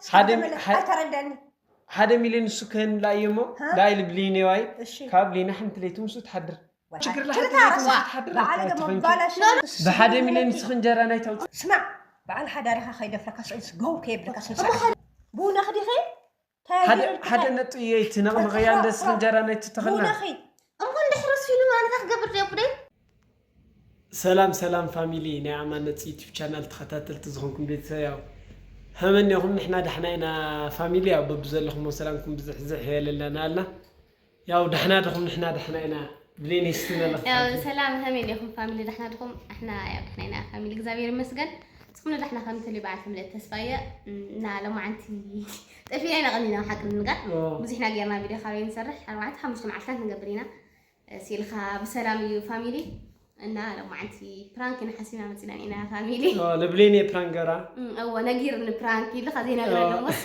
ሓደ ሚ- ሓደ- ኣይተረዳኒ። ሓደ ሚልዮን ንሱ ክህንላ እዩ እሞ፣ ሃ? ዳይ ልብሊኔ ዋይ፣ እሺ። ካብ ሊና ሓንቲ ለይቲ ምስኡ ትሓድር። ወይ፣ ችግር ትርታ ለሓንቲ ለይቲ ምስኡ ዋ፣ ትሓድር። በዓል ኣይኮነን። ገሞ ጓላ ሽማ። ብሓደ ሚልዮን ንስኺ እንጀራ ናይ ተውፅእ። ስማዕ፣ በዓል ሓዳሪኻ ከይደፍረካ፣ ስዕል ስጎው ከየብለካ፣ ስምሳዕ። እሞ ኸ- ቡና ክዲኺ? ሓደ፣ ተያይሩ ሓደ ትኸል- ነጥቢ እየ፣ እቲ ነቕንቐያ እንደ ስኺ እንጀራ ናይ ትተኸልና። ቡና ኸይ- እሞ እንድሕር ወሲሉ ማለት ክገብር ዶ ይብደይ? ሰላም ሰላም ፋሚሊ ናይ ኣማነፅ ዩቲብ ቻናል ተኸታተልቲ ዝኾንኩም ቤተሰብ፣ ያው ሀመኔኹም ንሕና ዳሕና ኢና ፋሚሊ፣ ያው በብዘለኹም ሰላምኩም ብዝሕዝሕ የለለና ኣልና። ያው ዳሕና ድኹም ንሕና ዳሕና ኢና። ብሌን እስቲ መልእኽቲ ያው ሓንቲ። ሰላም ሀመኔኹም ፋሚሊ ዳሕና ድኹም ኣሕና ያው ዳሕና ኢና ፋሚሊ እግዚኣብሔር ይመስገን። ንስኹም ንዳሕና ከም ትልዩ በዓል ትምልእት ተስፋ እየ። እና ሎማዓንቲ ጠፊና ኢና ቀኒና ሓቂ ንምንጋር። ኦ። ብዙሕና ጌርና ቪድዮ ካበይ ንሰርሕ ኣርባዕተ ሓሙሽተ መዓልታት ንገብር ኢና። ሲልካ ብሰላም እዩ ፋሚሊ። እና ሎማዓንቲ ፕራንክ ኢና ሓሲብና መፂና ኢና ፋሚሊ። ኦ፣ ንብሌን እየ ፕራንክ ገራ። እም፣ እወ ነጊርኒ ፕራንክ ኢልካ ዘይነግረ ኦ። ደሞስ።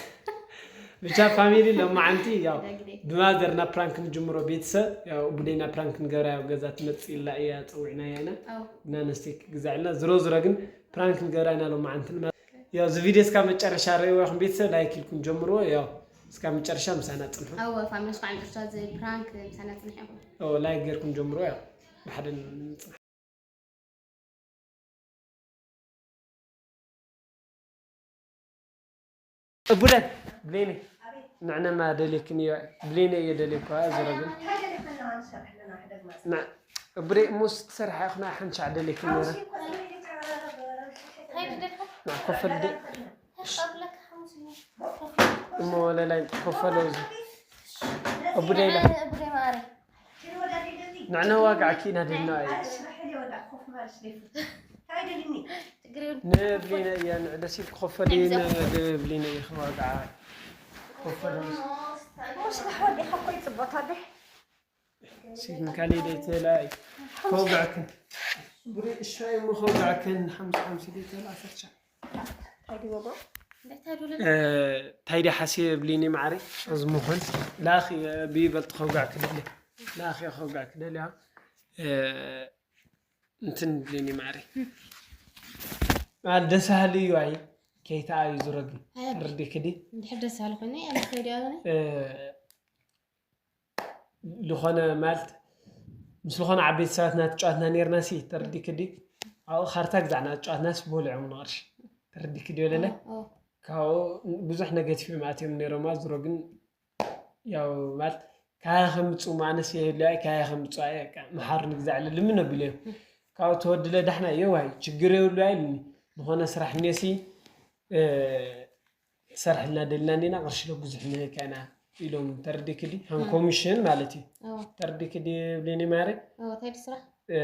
ብቻ ፋሚሊ ሎማዓንቲ ያው ደግዴ። ብማዘርና ፕራንክ ንጅምሮ ቤተሰብ ያው ቡዴና ፕራንክ ንገራ ያው ገዛ ትመፅእ ኢላ እያ ፀዊዕና እያ ኢና። ኦ። እና ነስቴክ ግዛዕልና ዝሮ ዝሮ ግን ፕራንክ ንገራ ኢና ሎማዓንቲ። ያው እዚ ቪድዮ እስካብ መጨረሻ ርእይዎ ኢኹም ቤተሰብ ላይክ ኢልኩም ጀምርዎ። ያው እስካብ መጨረሻ ምሳና ፅንሑ። እወ ፋሚሊ እስካብ መጨረሻ እዚ ፕራንክ ምሳና ፅንሑ ኢኹም። ኦ፣ ላይክ ጌርኩም ጀምርዎ። ያው ብሓደ ንፅናሕ። እቡደ ብሌኒ ንዕነማ ደሌክን እዮ። ብሌኒ እየ ደሌኳ ዝረግን። ና እቡደ ሙስ ትሰርሐ ኢኹና ሓንሻዕ ደሌክን ነረ። ና ኮፈል ደ እሞ ወለላይ ኮፈል እዚ እቡደ ኢለ ንዕነ ዋጋ ኪና ደልና እዩ። ንብሊነ እያ ንዕደ ሲል ክኸፈል እዩ። ንብሊነ እዩ ዋጋ ክኸፈል። ወስራሕ ወዲኻ እኮ ይፅቦት ኣለ። ሲል ንካሊ ደይትላ እዩ። ከውጋዕክን። ብሪ እሻይ እሞ ከውጋዕክን ሓምሳ ሓምሲ ደይትላ ኣሰርቻ። ታይ ድወጎ? እንታይ ታይ ድወለ? እ፣ ታይ ድሓስየ ብሊኒ ማዕሪ? እዚ ምኾን። ላኺ፣ እ፣ ብይበልጥ ከውጋዕ ክደሊ። ላኺ ከውጋዕ ክደሊ፣ እ፣ እንትን ብሊኒ ማዕሪ። ማል ደስ በሃሊ እዩ፣ ኣይ፣ ከይታ እዩ ዝረግም። ኣይ፣ ተረዲእኪ ዲ? እንድሕር ደስ በሃሊ ኮይኑ፣ ኣነ ከይዲ ኣበነ? እ፣ ዝኾነ ማለት ምስ ዝኾነ ዓበይቲ ሰባት እናተጫወትና ነርና ሲ፣ ተረዲእኪ ዲ? ኣብኡ ካርታ ግዛዕና ተጫወትናስ በልዖም ንቕርሺ። ተረዲእኪ ዲ ወለለ? ኦ፣ ኦ። ካብኡ ብዙሕ ነገቲቭ እዮም ኣትዮም ነይሮም፣ ኣዝሮ ግን ያው ማለት ካያ ከምፅኡ ማነስ የህሉ ኣይ፣ ካያ ከምፅኡ ኣይ፣ በቃ መሓር ንግዛዕ ለልምን ኣቢለ እዮም። ካብኡ ተወድለ ዳሕና የዋይ ችግር የብሉ ኣይልኒ። ዝኾነ ስራሕ እኔሲ፣ እ፣ ሰርሕልና ደልና እንዲና ቅርሺ ዶ ብዙሕ ንህካ ኢና ኢሎም ተረዲእኪ ዲ? ከም እ። ኮሚሽን ማለት እዩ። ኦ። ተረዲእኪ ዲ ብሌኒ ማሪ? ኦ፣ እንታይ ዲ ስራሕ? እ፣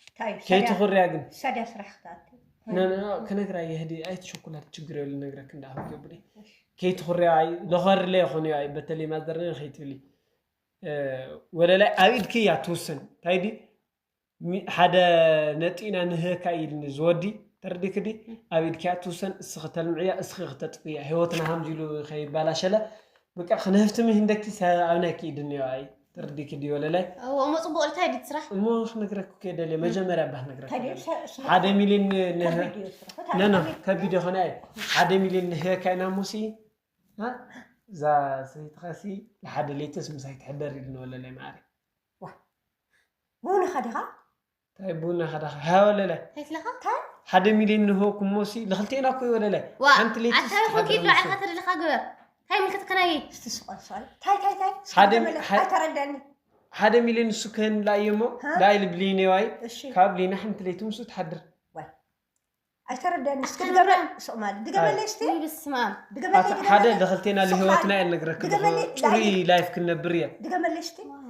እንታይ እዩ? ከይትኹርያ ግን። ሳድያ ስራሕ ክትኣቱ። ነ-፣ ነ-፣ ክነግራ የህዲ ኣይትሸኩላት ችግር የብሉ ነግረክ እንዳኹ ገብሪ። እሺ። ከይትኹርያ ኣይ፣ ለኸርለ ይኾኑ ኣይ፣ በተለይ ማዘርነ ከይትብሊ። እ፣ ወለላይ ኣብ ኢድኪ እያ ትውስን። እንታይ ዲ? ሚ-፣ ሓደ ነጢና ንህካ ኢልኒ ዝወዲ፣ ተረዲእኪ ዲ? ኣብ ኢድኪ እያ ትውሰን፣ እስኺ ተልምዕያ፣ እስኺ ክተጥፍያ። ህይወትና ሃምዚ ኢሉ ከይባላሸለ፣ በቃ ክንህፍትም ህንደኪ ሰ-፣ ኣብ ናይኪ ኢድ እኒኦ ኣይ፣ ተረዲእኪ ዲ ወለላይ? እዎ፣ እሞ ጽቡቕ ኢልካ ኢድ ስራሕ። እሞ ክነግረክ እኮ የደልየ፣ እም። መጀመርያ እባ ክነግረክ ታዲያ የደልየ። ሰ-፣ ሰ-፣ ሓደ ሚልዮን ን-፣ ከቢድ እዩ ስራሕ። ነ-፣ ነ-፣ ከቢድ ይኾነ ኣይ። ሓደ ሚልዮን ንህካ ኢና ሙሲ፣ እ? እዛ ሰይትኻሲ ንሓደ ሌተስ ምሳይ ትሕደር ኢልኒ ወለላይ ማዕረ። ዋ። ቡንኻ ዲኻ? እንታይ ቡንኻ ዲኻ? ሃ ወለለ። እንታይ ትለኻ? እንታይ? ሓደ ሚልዮን ንህበኩም ሞሲ፣ ንኽልቴና እኮ እዩ ወለለ። ዋ፣ ሓንቲ ሌተስ ኣታ ይኹን ትሓድር ኪድ ንሱ። ላዕልካ ተደለኻ ግበር። እንታይ ምልክትካ ናይ? እስቲ ስቕ በል፣ ስቕ በል። እንታይ፣ እንታይ፣ እንታይ? ሓደ እስኪ ሚ-፣ መለ-፣ ሓ-፣ ኣይተረዳኒ። ሓደ ሚልዮን ንሱ ክህንላ እዩ እሞ፣ ሃ? ዳይ ልብሊኒ ዋይ፣ እሺ። ካብ ሊና ሓንቲ ለይቲ ምስኡ ትሓድር። ዋይ። ኣይተረዳኒ። እስኪ ኣታ ድገመ-፣ ንብራ። ስቕ ማለት። ድገመለይ እስቲ። ውይ፣ በስመ ኣብ። ድገመለይ፣ ኣታ ድገመለይ። ሓደ ንኽልቴና ስቕ ልህይወትና ማለት። እየ ልነግረክ ድገመለይ፣ ኣለኹ። ጽሩይ ላይፍ። ላይፍ ክንነብር እየ። ድገመለይ እስቲ። ዋይ።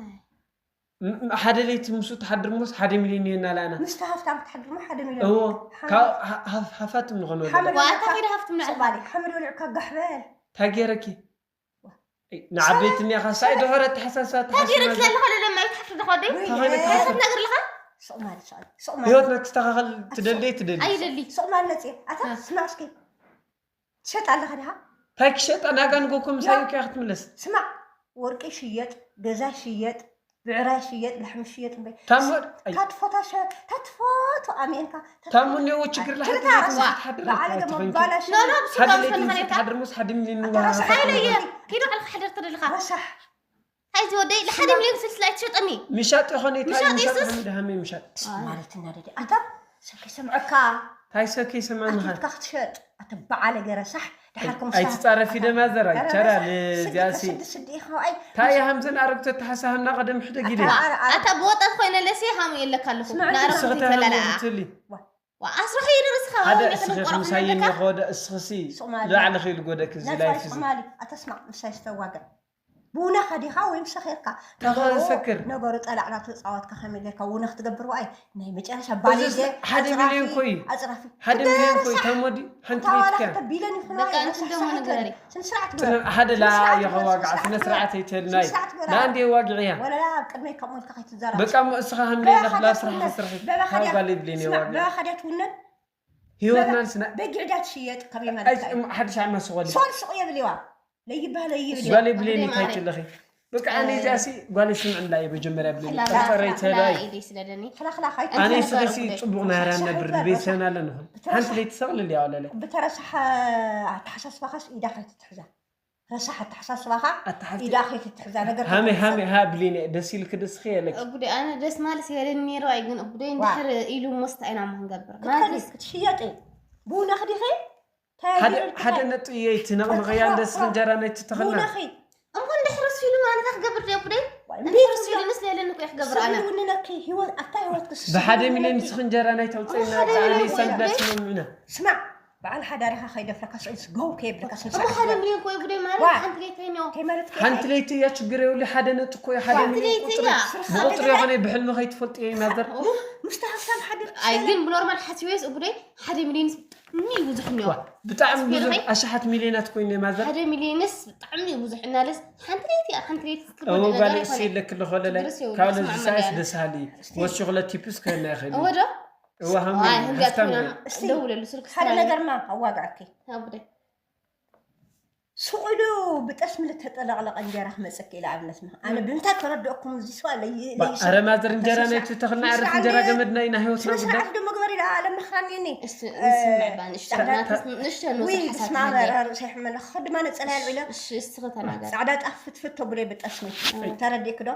ም-፣ ም-፣ ሓደ ለይቲ ምስኡ ትሓድር ሞስ ሓደ ሚልዮን እየና ላና። ምስቲ ሃፍታም ክትሓድር ሞ ሓደ ሚልዮን። እዎ። ሓመድ። ካብ ሃ-፣ ሃፍ-፣ ሃፋትም ንኾነ ሓመድ ወለላ። ዋታ ወለላ። ከይደ ሃፍትም ንዓኻ። ስቕ ማለት። ሓመድ ወሊዕካ ጋሕ በል። እንታይ ገይረኪ? ንዓበይቲ እኒኻ ሳይ ድሑር ኣተሓሳስባ እንታይ ኣተሓስባ ገይረኪ ዘለኻ? ለለማ ኣይትሓፍሪ ዶ ኾደይ? ወይ፣ ተኸነ እ፣ ትሓፍሪ። ክትነግር ኣለኻ? ስቕ ማለት፣ ስቕ፣ ስቕ ማለት። ህይወትና ክስተኻኸል ትደሊ፣ ትደሊ። ኣይደሊ። ስቕ ማለት ነፂ። ኣታ እ። ስማዕ እስኪ። ትሸጥ ኣለኻ ዲኻ? እንታይ ክሸጣ? ናጋ ንጎኮ ምሳይ ያ። ከያ ክትምለስ። ስማዕ፣ ወርቂ ሽየጥ፣ ገዛ ሽየጥ፣ ብዕራይ ሽየጥ፣ ላሕሚ ሽየጥ እምበይ። ታሞ ኣይ ታትፎታ ሸ ታትፎቱ ኣሜንካ ታሞ እኔዎ ችግር ለሓደ ትርታ ቤት ራሳ ምስ ትሓድር በዓለ እኮ ገሞ ትኾንኪ። ባላሽ ኖ ኖ ብሱ ሓደ ዳም ቤት ምስ ፈንፈኔታ ትሓድር ምስ ሓደ ሚሊዮን ንዋ ኣታ ራሳ ሓይለየ ኪዶ ዓልካ ሓደር ትደልኻ ረሳሕ ሓይዚ ወደይ ንሓደ ሚሊዮን ስልስላ ኣይትሸጠኒ ምሻጥ ይኾነ እንታይ ምሻጥ ምሻጥ የሱስ። ሓምድ ሃመ ምሻጥ ማለት እናደደ ኣታ ሰኪ ሰምዐካ ታይ ሰኪ ሰማምኻ ኣትካ ክትሸጥ ኣተ በዓለ ገረሳሕ ድሓር ከም ኣይትጻረፊ ደማ ዘራ ይቻላል እዚኣ ሲ ስድስት ኢኻ ኣይ ታይ ሃምዘን ኣረግቶ ተሓሳህና ቀደም ሕደግ ኢለ ኣታ ብወጣት ኮይነ ለሲ ሃሙ የለካ ኣለኹ ስማዕ፣ ንኣረግቶ ስኽታ ይተላላ ሃምትሊ ኣስርሑ ይደርስኻ ሓደ ሃሙ እስኺ ይኽእል ቆርኹ ምሳይ ይብለካ እኒኸ ወደ እስኽሲ ሱቕ ማለት ላዕሊ ኺሉ ጎደክ እዚ ላይፍ እዚ ማሊ ኣተስማዕ ምሳይ ዝተዋገ ብውነኻ ዲኻ ወይ ምሰኺርካ ተኸሰክር ነገሩ ጠላዕና ተፃወትካ ከመይ ጌርካ ውነ ክትገብር ዋይ ናይ መጨረሻ እዚ ባልየ ሓደ ሚሊዮን ኮይ ኣፅራፊ ሓደ ሚሊዮን ኮይ ተሞዲ ሓንቲ ቤትካ ቢለን ይኹን በቃ፣ እንትን ደሞ ንገሪ። ስነ ስርዓት ሓደ ላ የኸዋግዓ ስነ ስርዓት ኣይተልናይ ላንድ የዋግዕያ ወለላ ኣብ ቅድመይ ከምኡ ኢልካ ከይትዘራብ በቃ እሞ እስኻ ሃምለ ኢለ ክላ ስራሕ ስርሒ ካብ ጓል ይብልን የዋግዕ በባኸድያ ትውነን ህይወትና ንስና በጊዕዳ ትሽየጥ ከመይ ማለት እዩ ሓድሽ ዓመት ስቆል ሶል ስቕ የብል ይዋ ለይባህ ለይብል ጓል ይብልን ይታይችለኺ በቃ ኣነ እዚኣ ሲ ጓል ስምዕ እንዳ መጀመርያ ብልን ጠርጠረይ ተላይ ኢደይ ስለደኒ ክላክላኻይ ኣነ ስኺ ሲ ፅቡቕ ናይራ ነብር ቤተሰብና ኣለንኹን ሓንቲ ለይቲ ሰቕልል እያ ወለለ ብተረሳሐ ኣተሓሳስባኻስ ኢዳ ከይትትሕዛ ረሳሕ ኣተሓሳስባኻ ኣተሓሳስባ- ኢዳ ከይትትሕዛ ነገር ሃመይ ሃመይ ሃ ብሊነ ደስ ኢልክ ደስኺ የለክ እጉዲ ኣነ ደስ ማለት የለን ነይሩ ኣይ ግን እጉደይ እንድሕር ኢሉ ሞስት ኣይና ሞ ክንገብር ክትከዲ ክትሽየጢ ብውነ ክዲኺ ሓደ ሓደ ነጥብ እየ እቲ ነቕምቕያ እንደስ እንጀራ ናይ ትተኸልና ብውነኺ እሞ እንድሕር ሱ ኢሉ ማለት ክገብር ደ እጉደይ እንድሕር ሱ ኢሉ ምስ ለለን እኮ ክገብር ኣነ ውንነኪ ህይወት ኣታ ህይወትክስ ብሓደ ሚሊዮን ንስኽ እንጀራ ናይ ተውፅእና ብሓደ ሚሊዮን ኣነይ ሰብዳ ትስምምዕና ስማዕ በዓል ሓዳሪኻ ከይደፍረካ ስእልስ ገው ከየብለካ እሞ ሓደ ሚሊዮን እኮ እጉደይ ማለት ሓንቲ ለይቲ ነው ከይማለት ሓንቲ ለይቲ እያ ችግር የብሉ ሓደ ነጥብ እኮ እዩ ሓደ ሚሊዮን ትለይቲ እያ ብቁፅሪ ይኾነ ብሕልሚ ከይትፈልጡ እየ ማዘር ምስቲ ሃብታም ሓድር ኣይ ግን ብኖርማል ሓሲበስ እጉደይ ሓደ ሚሊዮን ብጣዕሚ ብዙሕ እኒኦ ብጣዕሚ ብዙሕ ኣሽሓት ሚሊዮናት ኮይኑ ማዘር ሓደ ሚሊዮንስ ብጣዕሚ ብዙሕ እናለስ ሓንቲ ለይቲ እያ ሓንቲ ለይቲ እወ ጓል እሱ ይለክ ለኾለለ ካብ ለዚ ሳይስ ደስ ሃሊ ወሲኹ ለቲፕስ ከና ይኽእል እወ ዶ እወ ሃም ኣይ ህንጋት ሃፍታም ኮይና እየ። ደውለሉ ስልክ ሓደ ነገር ማ ኣዋጋዕኪ ኣብደ ሱቕ ኢሉ ብጠስሚ ዝተጠለቕለቐ እንጀራ ክመፀኪ ኢለ ኣብነት ማ ኣነ ብምንታይ ከረድአኩም እዚ ሰው ኣለ ባ- ኣረ ማዘር እንጀራ ናይ ትተኽልና ዕርፍ እንጀራ ገመድና ኢና ህይወትና ጉዳይ ስርዓት ደሞ ግበር ኢለ ኣለመኽራኒኒ እስቲ ንስምዕ ባ ንእሽቶ ናተስ- ንእሽቶ ንውስድ ሓሳብ ትሃበ ርእሰይ ሕመለኽ ድማ ነፀላ ያልዒለ እሺ እስቲ ተናገር ፃዕዳ ጣፍ ፍትፍት ተብሎ ብጠስሚ ተረዲእክ ዶ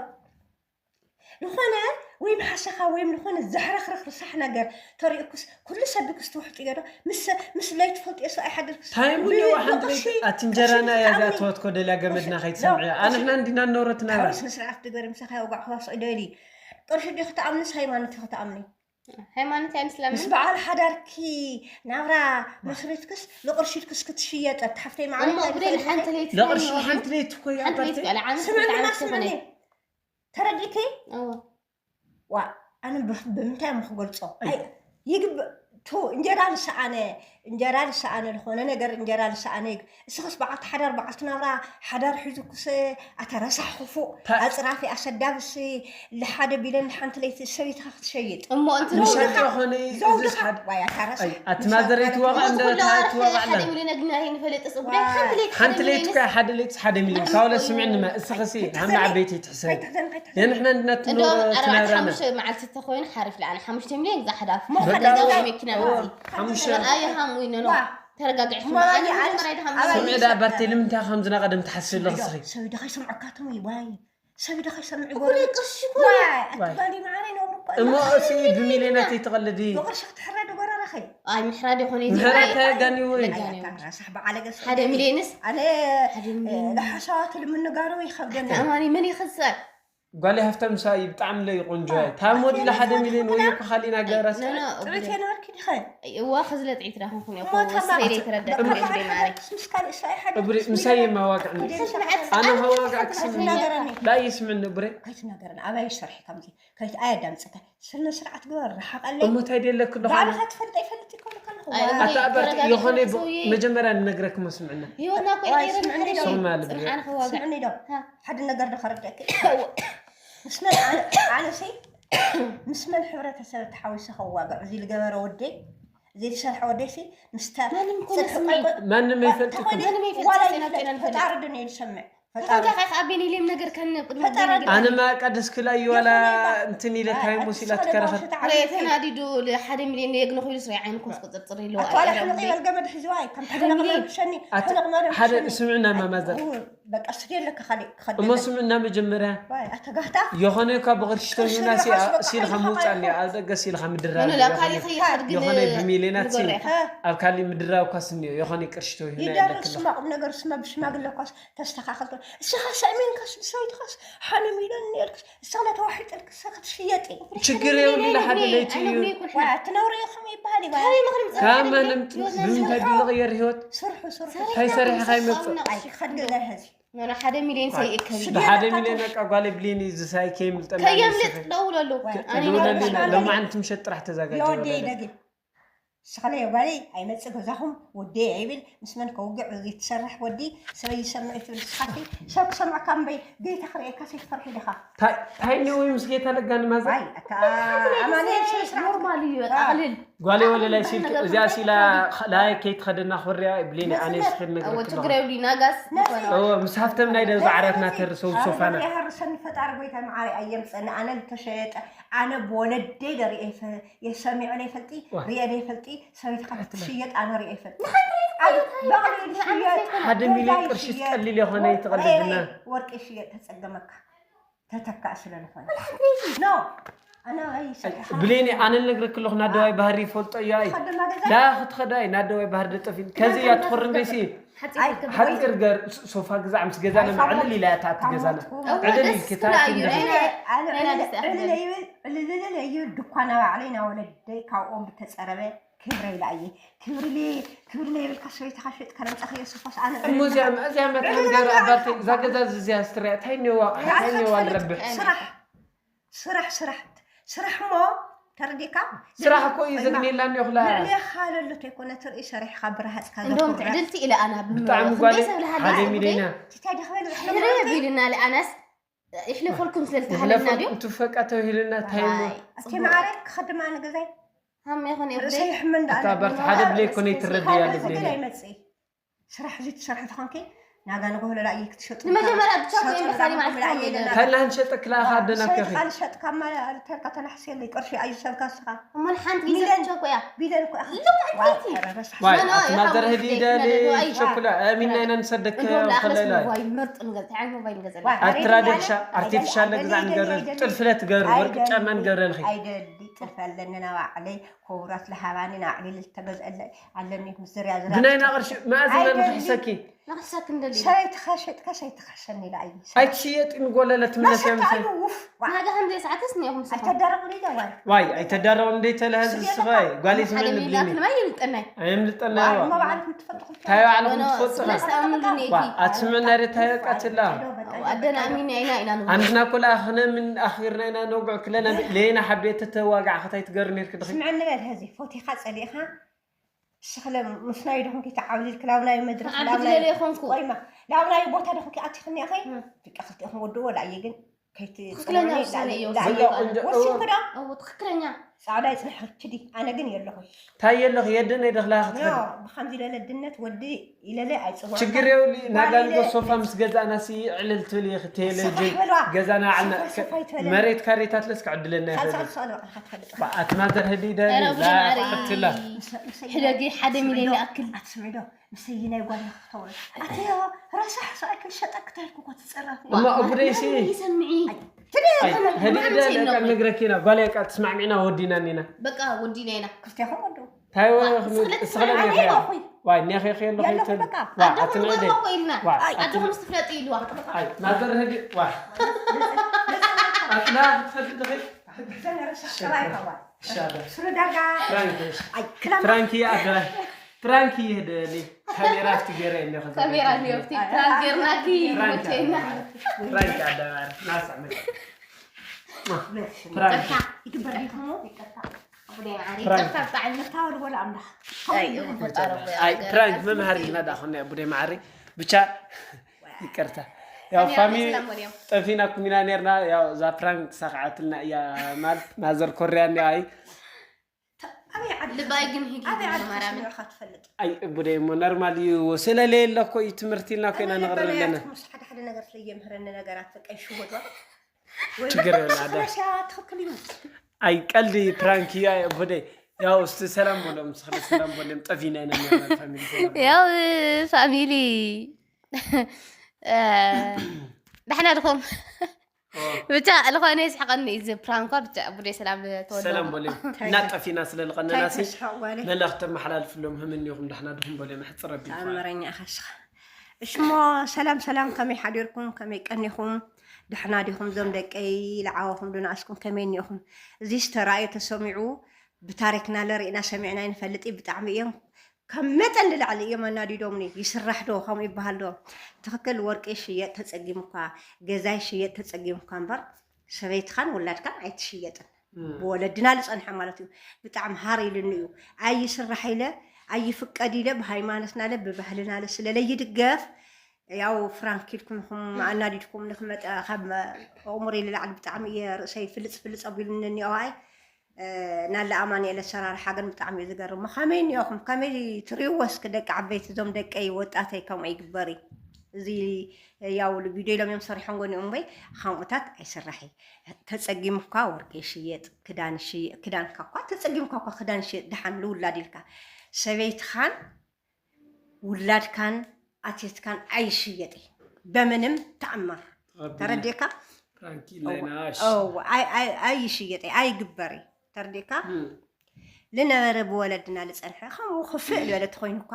ዝኾነ ወይም ሓሰኻ ወይም ዝኾነ ዘሕረኽርኽ ርሳሕ ነገር ተሪእኩስ ኩሉ ሰብ ክስ ትውሕጡ እዮ ዶ ምስ ምስ ለይትፈልጥዮ ሰብኣይ ሓደርክስ ታይም ጉዳይ ሓንቲ ቤት ኣቲ እንጀራና እያ እዚኣ ተወትኮ ደልያ ገመድና ከይትሰምዕያ ኣንሕና እንዲና ንነብረትና ታሪስ ንስርዓት ድገር ምሳኻ የውጋዕ ክዋስኦ ይደሊ ቅርሺ ዲ ክትኣምንስ ሃይማኖት ክትኣምኒ ሃይማኖት እያ ምስ ንስላምን በዓል ሓዳርኪ ናብራ መስሪትክስ ንቕርሺትክስ ክትሽየጠት ሓፍተይ እሞ መዓልቲ ጉዳይ ሓንቲ ለይቲ ለቕርሺ ሓንቲ ለይቲ እኮ እያ ሓንቲ ለይቲ ኣባርተይ በላ ዓመት ስምዕኒ ክልተ ዓመት ስምዕኒ ዝኾነ ተረዲእኪ እዎ ዋ ኣነ ብ- ብምንታይ እሞ ክገልፆ ኣይ፣ ይግብ ቱ እንጀራ ዝሰኣነ እንጀራ ዝሰኣነ ዝኾነ ነገር እንጀራ ዝሰኣነ ይግ እስኽስ በዓልቲ ሓዳር በዓልቲ ናብራ ሓዳር ሒዙኩስ ኣተ ረሳሕ ክፉእ ታ- ኣፅራፊ ኣሰዳብሲ ልሓደ ቢለን ሓንቲ ለይቲ ሰበይትኻ ክትሸይጥ እሞ እንት ምሻጥ ዝኾነ እዚ ዘውድኻ ሓድ ዋይ ኣታ ረሳሕ ኣይ፣ ኣቲ ማዘር ኣይትዋቕዕ እንደ ኩላ ኣይትዋቕዕና ሓደ ሚሊዮን ግና ይንፈልጥስ ጉዳይ ሓንቲ ለይቲ ሓንቲ ሓደ ለይቲ ሚሊዮንስ እኳ ሓደ ለይቲ ሓደ ሚልዮን ካብ ለስምዕንማ እስኽሲ ሃምና ዓበይቲ ትሕሰብ ንሕና እንድናትንሮ እንደውም ኣረ ኣረ ትነብራና ሓሙሽተ መዓልቲ ተኾይኑ ሓሪፍ ለዓለ ሓሙሽተ ሚሊዮን ግዛ ሓዳፍ ሞኸዳ ሓዳፍ ዘውድኻ መኪና እዎ፣ መዚ ሓሙሽተ ኣረ ኣየ ሃሙ ኢነኖ ዋ ተረጋግዕኩም ሞባይል ኣነ ይዓል- መጀመርያ ድሃም ኣበይ ስምዒ ዳ ባርቴ ንምንታይ ከምዚ ናቐደም ትሓስቢ ኣለኽስኺ ሰብ ድኻ ይሰምዐካ ትሞ ዋይ ሰብ ድኻ ይሰምዕ እኮ ደይ ቅርሺ እኮ ዋይ ኣትባሊ መዓረይ ነብሩ እኮ እሞ እሲ ብሚልዮናት ይትቐልዲ ብቕርሺ ክትሕረድ ጎረረኸ ኣይ ምሕራድ ይኾነ ምሕረት ተጋኒዎ እዩ ለጋኒዎ ራሳሕ በዓለ ገስ ሓደ ሚሊዮንስ ኣነ ሓደ ሚሊዮን ለሓሳዋት ልምንጋሩ ይኸብደኒ ኣማኒ መን ይኽሰር ጓል ሃፍታም ምሳ እዩ ብጣዕሚ ለይ ቆንጆ እያ ታብ ሞዲላ ሓደ ሚልዮን ወይ እኮ ካሊእ ነገራት ኖ ኖ ጥዑት የነበርኪ ድኸ እዋ ክዝለ ጥዒት ዳኹንኩም እኮ እሞ ተማ- ወስፈይደ ይትረዳ እብሪ- ብሬ ማረ ምስካል እሳይ ሓደ እብሪ ምሳይ የማዋቅዕኒ ኣነ ሃዋቅ ኣክስም ስምዐት ነብረ ኣይትናገረን ኣባይ ሰርሒ ከምዚ ከይት ኣየዳምፅካ ስነ ስርዓት ግበር ረሓቐለይ እሞ እንታይ ደለክ ኣለኹ ባዕልኻ ትፈልጠ ይፈልጥ ይኮኑ ከለኹ ኣይ፣ ኣታ ኣባርቲ ተረጋጊ የኾነ ሰውዬ። መጀመርያ ንነግረክሞ ስምዕና ህይወትና እኮ ዋይ፣ ይቀይረን ስምዕኒ ሓደ ዶ? ሰው ማለት ጽንዓን ከዋግዕ ስምዕኒ ዶ ሃ። ሓደ ነገር ዶ ከረድአኪ ምስ መን ኣነ- ኣነሰይ ምስ መን ሕብረተሰብ ተሓዊሰ ከዋግዕ እዚ ዝገበረ ወደይ እዚ ዝሰርሐ ወደይሲ ምስታ ማንም እኮ ጽድቂ ነስሚ። ቆልቆ- ማንም ኣይፈልጥኩም ተኾነ ማንም ኣይፈልጥ ዋላ ዜና ይፍለጥ ዜና ንፈልጥ። ፈጣሪ ዶ ነይሩ ዝሰምዕ ፈጣሪ። እንታይ ከ ኣብ ቤኒሌም ነገር ከን ቅድሚ ፈጣሪ። ቤኒሌም ኣነ ማቃ ደስ ክላ ይዋላ ይኹን ይባ- እንትን ኢለ ኣይ፣ ታይም ኣቲ ወሲላ ስለ ትከረኸት። ዝወሰደ ዓመት ሬ ተናዲዱ ለ ሓደ ሚልዮን የግንኹ ኢሉ ስራይ ዓይንኩም ስቅጽርጽር ኢሉ ኣቶ ዋላ ኣይረብኒ። ሕንቕ ይበል ገመድ ሒዝዋ ኣይ ከም ኣይ ተደረቕ ሚልዮን። መብሸኒ ኣቲ ሕንቕ መብሸኒ ሓደ ስምዕና ማማዘር። በቃ ስደለካ ካሊእ ክኸደለ እሞ ስምዕና መጀመርያ ዋይ ኣተጋህታ የኾነ እኳ ብቕርሽቶ ቅርሺ ሂብና ሲ- ለካ ስበቃ ሲልካ ሓይልካ ምውፃእ እኒኣ። ይኹን። ኣብ ደገ ሲልካ ምድራብ ኖ፣ ኖ፣ እኒኦ። ኣብ ካሊእ ኸይድ ግን ኣብካሊእ ብምሌናት ሲ ንጎረኻ። ኣብካሊእ ምድራብ እኳ ስኒኦ የኾነ ቅርሽቶ ሂብና ይደርስ የለክላ ስማ ቁም ነገር ስማ ብሽማግለ እኳ ተስተኻኸልከ እስኻ ሰእሚንካስ ንሰበይትኻስ ሓነ ሚልዮን ነርክስ እስኻ ተዋሒጥልክ እስኻ ክትሽየጢ ችግር የብሉላ ሓደ ለይቲ እዩ። ትነውሪ ኢኹም ይበሃል እዩ። ካበይ ምኽሪ ምፅእ? ካብ ማንም ብምንታይ ድልቕየር ህይወት ስርሑ ስርሑ እንታይ ሰሪሕኻ ይመፅእ? ኣይክኸድልናይ ሀዚ ኖ፣ ኖ፣ ሓደ ሚልዮን ሰይእከብ እዩ። ብሓደ ሚልዮን በቃ ጓል ብሊኒ ዝሳይ ከይምልጠና ከየምልጥ ይስፈ። ደውለሉ። ኣነ ደውለሉ። ይበልጥ ሎማዓንቲ ምሸት ጥራሕ ተዘጋጀ የወደይ ወለለ። ደጊም ስኸለ የጓለይ ኣይመጽእ ገዛኹም ወደይ ኣይብል ምስ መን ከውግዕ እዚ ትሰርሕ ወዲ ሰበይ ይሰምዕ ትብል ስኻፊ ሰብ ክሰምዕካ እምበይ ገይታ ክርእየካ ሰይትፈርሒ ዲኻ ታይ ታይ ነው ምስ ጌታ ለጋን ማዛ ዋይ ኣታ ኣማኑኤል ስነ ስርዓት ኖርማል እዩ። ጠቕልል ጓሌ ወለላይ ሲልክ እዚኣ ሲላ ላይ ከይትኸደና ክወርያ ብሌኒ ኣነ ስክል ነገር እወ ችግር የብሉ ናጋስ ዝኾነ እወ ምስ ሃፍተም ናይ ደብዛ ዓራትና ተርሰው ሶፋና ያህርሰኒ ፈጣሪ ጎይታ መዓሪ ኣየምፀኒ ኣነ ልተሸየጠ ኣነ ብወለደይ ደርእየ የሰሚዐ ነይፈልጢ ዋ። ርእየ ነይፈልጢ ሰበይትካ ክትሽየጥ ኣነ ርእየ ይፈልጢ ሓደ ሚልዮን ቅርሺ ትቀሊል የኾነ ይትቐልልና ወርቂ ሽየጥ ተፀገመካ ተተካእ ስለ ዝኾነ ኖ ኣነ ኣይሰርሕ ብሌኒ ኣነ ልነግረክ ኣለኹ ናደዋይ ባህሪ ይፈልጦ እዮ ኣይ ከደማ ገዛ ዳ ክትኸዶ ኣይ ናደዋይ ባህሪ ደጠፊን ከዚ እያ ትኾር እንደሲ ሓፂር ገር ሶፋ ግዛዕ ምስ ገዛና መዕልል ኢላ እያ ትኣቲ ገዛና ዕልል ኢልኪ ትኣቲ ዕልልልልዩ ድኳና ባዕለይ ናወለደይ ካብኦም ብተፀረበ ክብረ ኢላ እየ ክብርለ ክብርለ የብልካ ሰበይትኻ ሸጥካ ነምፃኸዮ ሶፋስ ኣነ እሞ እዚኣ እዚኣ መታን ገር ኣባርተ እዛ ገዛ እዚኣ ስትሪያ እንታይ እኒዋ እንታይ እኒዋ ንረብሕ ስራሕ ስራሕ ስራሕ ስራሕ እሞ ተረዲእካ ስራሕ እኮ እዩ ዘግኔላ እንዲዮ ክላ ንዕሌኻ ለሎ ተይኮነ ትርኢ ሰሪሕኻ ብረሃፅካ እንደውም ዘኩርዕ ትዕድልቲ ኢለ ኣና ብጣዕሚ ጓል ሓደ ሚሊዮና እንታይ ደኽበል ሕረ ቢልና ለኣናስ ይሕለፈልኩም ስለ ዝተሃለና ድዮ ትፈቃ ተባሂልና እንታይ እሞ እቲ ማዕረ ክኸድማ ንገዛይ ሃም ይኹን ርእሰይ ይሕመን ደኣ ኣታ በርቲ ሓደ ብለይ ኮነ ትረድያ ልብለይ ስራሕ እዚ ትሰርሒ ተኾንኪ ናጋ ንጎሆ ለላ እየ ክትሸጡ ንመጀመርያ ብቻ ኮይን ብኻሊ ማለት ካላ ንሸጠ ክላ ካደና ከኺ ካልሸጥ ካማ ተርካ ተናሕስየለይ ቅርሺ ኣዩ ሰልካ ስኻ እሞ ንሓንቲ ግዜ ሚለን ብቻ ኮያ ቢለን ኮያ ዋይ ኣትማዘር ህዲ ደሊ ሸኩላ ሚና ኢና ንሰደክ ከለላ ሞባይል ምርጥ ንገዛ እንታይ ዓይነት ሞባይል ንገዛ ኣትራደሻ ኣርቲፊሻል ግዛ ንገረ ጥልፍለ ትገሩ ወርቂ ጫማ ንገረልኺ ኣይደሊ ጥልፍ ኣለኒ ናባዕለይ ኮብራት ለሃባኒ ናዕሊ ልተገዝአለ ኣለኒ ምስ ዝርያ ዝርያ ብናይና ቅርሺ መኣዝና ንኽሕሰኪ ንኽሕሰኪ እንደሊ ሰበይትኻ ሸጥካ ሰይትኻ ሸኒ ኢላ እዩ ኣይትሽየጥ ንጎለለ ትምለስ እያ ምሳይ ውፍ ናጋ ከም ዘይሰዓትስ ኒኹም ስኹም ኣይተዳረቑ ዶ ዋይ ዋይ ኣይተዳረቑ እንደ ተለሃዝ ስኸይ ጓሊ ሓደ ስመን ሚላ ብሊኒ ክልማ ይልጠናይ ኣየምልጠና ዋ እሞ ባዕልኩም ትፈልጡ እንታይ ባዕልኩም ትፈልጡ ስለ ዝተኣምኑሉ ኔኪ ኣትስምዕና ደ ታየቃትላ ኣደና ኣሚና ኢና ኢና ንብሎ ኣንድና ኮላ ኣኽነ ምን ኣኺርና ኢና ነውግዕ ክለና ለየና ሓቤት ተተዋጋዕ ኸታይ ትገር ኔርክ ድኺ ስምዕኒ በል ሀዚ ፎቲኻ ጸሊእኻ ስኽለ ምስናይ ዶኹም ኪ ተዓብሊል ክላውናይ መድረኽ ዓብዲ ላውናይ ለለ ይኾንኩ። ቆይማ ላውናይ ቦታ ዶኹም ኪ ኣቲኽኒ ኣኸይ እም። ደቂ ክልቲኹም ወድዎ ላየ ግን ከይቲ ትኽክለኛ ውሳነ እዩ። ወሲንኩ ዶ እዎ ትኽክለኛ ጻዕዳ ይጽንሕ ኪዲ ኣነ ግን የለኹ ታይ የለኹ የደነ ደኽላ ክትኸ ብኸምዚ ለለ ድነት ወዲ ኢለለ ኣይጽውዕ ችግር የብሉ ናጋንጎ ሶፋ ምስ ገዛእና ሲ ዕልል ትብል እየ ክትሄለ ጅን ገዛና ዓልና መሬት ካሬታት ለስ ክዕድለና ይኽእል ኣትማዘር ህዲ ደሊ ላትላ ሕደጊ ሓደ ሚሊዮን ይኣክል ኣትስምዒዶ ምሰይ ናይ ጓል ክተውረ ኣትዮ ረሳሕ ሰኣይ ክልሸጠ ክታይልኩ እኮ ትጸረፍ እማ እጉደይሲ ይሰምዒ ህዲ ደሊ ነግረኪና ጓል ቃ ትስማዕሚዕና ወዲና ኒና በቃ ወዲና ኢና ክፍትያኹም ወዱ ዋይ ኔኸ ከየሎ ከይትል ኣትምዕደ ኣደኹም ስትፍለጥ ኢልዋ ናዘር ህዲ ዋ ኣትና ክትፈል ትኽእል ፍራንክ ፍራንክ ኣደ ፍራንክ ይህደሊ ካሜራ ፍቲ ገይረ እኔ ካሜራ ኔርቲ ፍራንክ ገርናኪ መቼና ፍራንክ ኣደ ናሳዕ መ ፍራንክ ይግበር ይግሞ ይቅርታ ፕራንክ መምሃሪ ኢና ዳ ኮና ቡደ ማዕሪ ብቻ ይቅርታ ያው ፋሚሊ ጠፊናኩም ኢና ነርና ያው እዛ ፕራንክ ተሳክዓትልና እያ ማለት ማዘር ኮርያ እኒኣ ኣይ ልባይ ግን ሂድ ማርያም ኣይ ቡደ እሞ ነርማል እዩ ስለለየለ እኮ እዩ ትምህርቲ ኢልና ኮይና ነቕርብ ኣለና ነገር ስለየምህረኒ ነገራት በቃ ይሽወዷ ወይ ችግር የለ፣ ኣዳ። ስለሻ ትኽክል ይመስል ኣይ ቀልዲ ፕራንክ እዩ። ኣይ ወደይ ያው እስቲ ሰላም በሎም፣ እስቲ ሰላም በሎም። ጠፊና ኢና ነርና ፋሚሊ ሰላም በሎም። ያው ፋሚሊ እ፣ ደሕና ድኹም? ብቻ ዝኾነ ይስሕቀኒ እዚ ፕራንኳ። ብቻ ቡዴ ሰላም ተወልደ ሰላም በሎም። እና ጠፊና ስለ ልቐነና እንታይ ሲ ተስሕቕ ጓለይ? መልእኽቲ መሓላልፍሎም። ህምን ይኹም፣ ደሕና ድኹም በሎም። ሕፅር ኣቢልካ። ተኣምረኛ ኢኻ ንስኻ። እሽሞ ሰላም ሰላም፣ ከመይ ሓዲርኩም? ከመይ ቀኒኹም? ደሕና ዲኹም? ዞም ደቀይ ለዓወኹም ዶ ንኣስኩም ከመይ እኒኹም? እዚ ዝተራእየ ተሰሚዑ ብታሪክና ለርኢና ሰሚዕና ይንፈልጥ እዩ። ብጣዕሚ እዮም ካብ መጠን ንላዕሊ እዮም ኣናዲዶምኒ። ይስራሕ ዶ ከምኡ ይበሃል ዶ? ትኽክል፣ ወርቂ ይሽየጥ ተጸጊሙ እኳ፣ ገዛ ይሽየጥ ተጸጊሙ እኳ እምበር ሰበይትኻን ውላድካን ኣይትሽየጥን። ብወለድና ዝጸንሐ ማለት እዩ። ብጣዕሚ ሃር ኢሉኒ እዩ። ኣይስራሕ ኢለ ኣይፍቀድ ኢለ ብሃይማኖትና ለ ብባህልና ለ ስለለይድገፍ ያው ፍራንክ ኢልኩም ኢኹም ኣናዲድኩም ንክመጠ ካብ ኣእምሮይ ንላዕሊ ብጣዕሚ እየ ርእሰይ ፍልፅ ፍልፅ ኣቢሉኒ እኒኦ። ኣይ ናለ ኣማኑኤል ኣሰራርሓ ግን ብጣዕሚ እዩ ዝገርም። ከመይ እኒኦኹም? ከመይ ትሪእዎ እስኪ ደቂ ዓበይቲ? እዞም ደቀይ ወጣተይ ከምኡ ይግበሪ። እዚ ያው ቪድዮ ኢሎም እዮም ሰሪሖም ጎኒኦም ወይ ከምኡታት ኣይስራሕ እዩ። ተፀጊምካ ወርቂ ይሽየጥ፣ ክዳን ይሽየጥ፣ ክዳንካ እኳ ተፀጊምካ እኳ ክዳን ይሽየጥ፣ ደሓን ልውላድ ኢልካ ሰበይትኻን ውላድካን ኣትየትካን ኣይሽየጥ እዩ በምንም ተኣምር። ተረዲእካ? ፕራንክ ኢልና ኢና፣ እሺ። እው፣ ኣይ- ኣይ- ኣይሽየጥ እዩ፣ ኣይግበር እዩ። ተረዲእካ? ልነበረ ብወለድና ልፀንሐ ከምኡ ክፍእ ዝበለ ተኮይኑ እኳ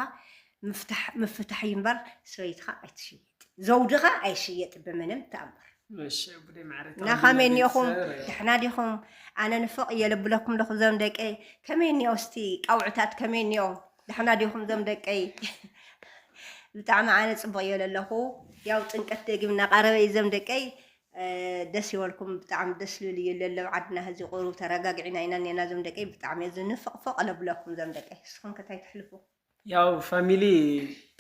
ምፍታሕ ምፍታሕ እዩ እምበር ሰበይትኻ ኣይትሽየጥ፣ ዘውድኻ ኣይሽየጥ ብምንም ተኣምር። እሺ፣ ቡዴ ማዕረ እና ከመይ እኒኦኹም? ደሕና ዲኹም? ኣነ ንፍቕ እየ ለብለኩም ኣለኹ ዞም ደቀይ። ከመይ እኒኦ እስቲ ቃውዕታት ከመይ እኒኦ? ደሕና ዲኹም ዞም ደቀይ? ብጣዕሚ ኣነ ፅቡቕ እየ ለለኹ። ያው ጥንቀት ደጊም እናቐረበ እዩ ዞም ደቀይ። እ፣ ደስ ይበልኩም። ብጣዕሚ ደስ ልብል እዩ ለለው ዓድና ህዚ ቁሩብ ተረጋጊዕና ኢና እኒና ዞም ደቀይ። ብጣዕሚ እየ ዝንፍቕፍቕ ለብለኩም ዞም ደቀይ። ንስኹም ከ እንታይ ትሕልፉ? ያው ፋሚሊ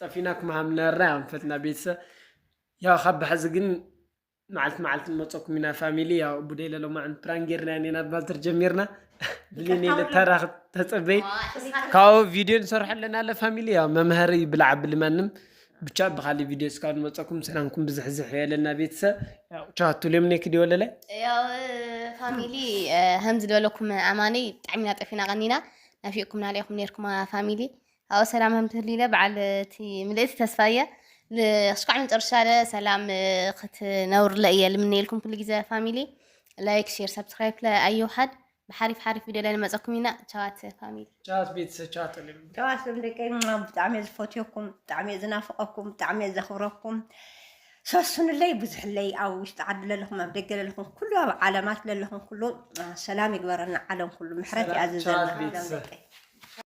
ጠፊናኩም ሃምናራ ያው ንፈትና ቤተሰብ ያው ካብ ብሓዚ ግን መዓልቲ መዓልቲ ንመፀኩም ኢና ፋሚሊ። ያው ቡዴ ለሎማዕን ፕራንክ ጌርና ኢና ባልተር ጀሚርና ብሊኔ ለተራኽ ተፀበይ ካብኡ ቪድዮ ንሰርሖ ኣለና ኣለ ፋሚሊ። ያው መምሃሪ ብልዓ ብልማንም ብቻ ብካሊ ቪድዮ እስካብ ንመፀኩም ሰላምኩም ብዝሕዝሕ የለና ቤተሰብ። ያው ቻው ቱሌም ኔክ ዲወለለ ያው ፋሚሊ ከምዚ ዝበለኩም ኣማኒ ብጣዕሚ ኢና ጠፊና ቀኒና ናፊቅኩም ናሊኩም ነርኩማ ፋሚሊ። ኣብኡ ሰላም ከም ትህሉ ኢለ በዓል እቲ ምልእቲ ተስፋ እየ። እስካዕ መጨረሻ ለ ሰላም ክትነብሩለ እየ ልምነየልኩም ኩሉ ግዜ ፋሚሊ። ላይክ ሼር ሳብስክራይብ ለ ኣይውሓድ። ብሓሪፍ ሓሪፍ ቪድዮ ለ ንመፀኩም ኢና። ቻዋት ፋሚሊ። ቻት ቤተሰብ ቻት ለም ተዋስም ደቀይ ማ ብጣዕሚ እየ ዝፈትየኩም፣ ብጣዕሚ እየ ዝናፍቀኩም፣ ብጣዕሚ እየ ዘኽብረኩም። ሰሱንለይ ብዙሕለይ ኣብ ውሽጢ ዓዲ ለለኹም ኣብ ደገ ለለኹም ኩሉ ኣብ ዓለማት ለለኹም ኩሉ አ፣ ሰላም ይግበረና። ዓለም ኩሉ ምሕረት ሰላም፣ ይኣዝዘና። ቻት ቤተሰብ። ደቀይ